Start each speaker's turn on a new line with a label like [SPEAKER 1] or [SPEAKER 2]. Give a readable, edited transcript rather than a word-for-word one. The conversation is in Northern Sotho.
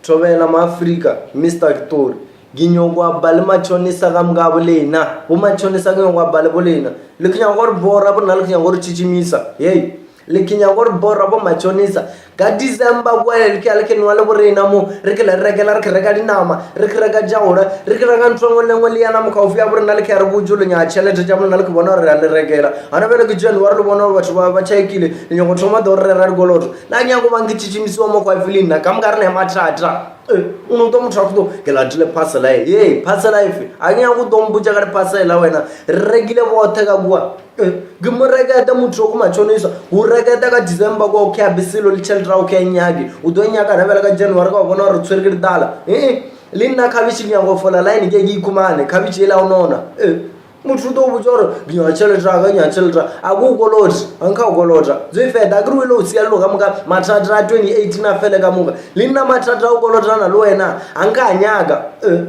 [SPEAKER 1] Thobela maAfrika, Mister Kitori. Ke nyoko ba le matšhonisa ka moka bo lena. Bo matšhonisa ke nyoko ba le bo lena. Le ke nyaka gore bora bo nna le ke nyaka gore tšitšimisa. Hey, le ke nyaka gore bora bo matšhonisa. Ka December kwa le ke le ke nwa le bo rena mo re ke le rekela re ke reka dinama, re ke reka jaola, re ke reka ntho engwe le engwe le yana mokaufi ya bo rena le ke ya re botse le nyaka tšhelete tša bo nna le ke bona gore re a le rekela. Gona bjale ke January le bona gore batho ba ba tšhaekile le nyaka go thoma to re rera dikoloto. Na ke nyako bang ke tšitšimisiwa mo gaufi le nna ka moka re ne mathata. Eh, o no to motho a go ke latile parcel e. Ye, parcel efe? A ke nyako to mpotša ka di-parcel wena. Re rekile bothe ka kua. Eh, ke mo reketa motho o ko matšhonisa. O reketa ka December kwa o kea beselo le tšhelete o kea nyake. O tlo nyaka na bjale ka January ka o bona gore tshwere ke ditala. Eh, le nna khabetšhe ke nyako fola line ke ke ikhumane. Khabetšhe ela o nona. Eh, motho o tlo botsa gore ke nyaka tšhelete ya ka nyaka tšhelete a ko o kolote a nka o kolota tse feta a ke re o ile o sialelo ka moka mathata a 2018 a fele ka moka le nna mathata a o kolotana le wena a nka a nyaka eh.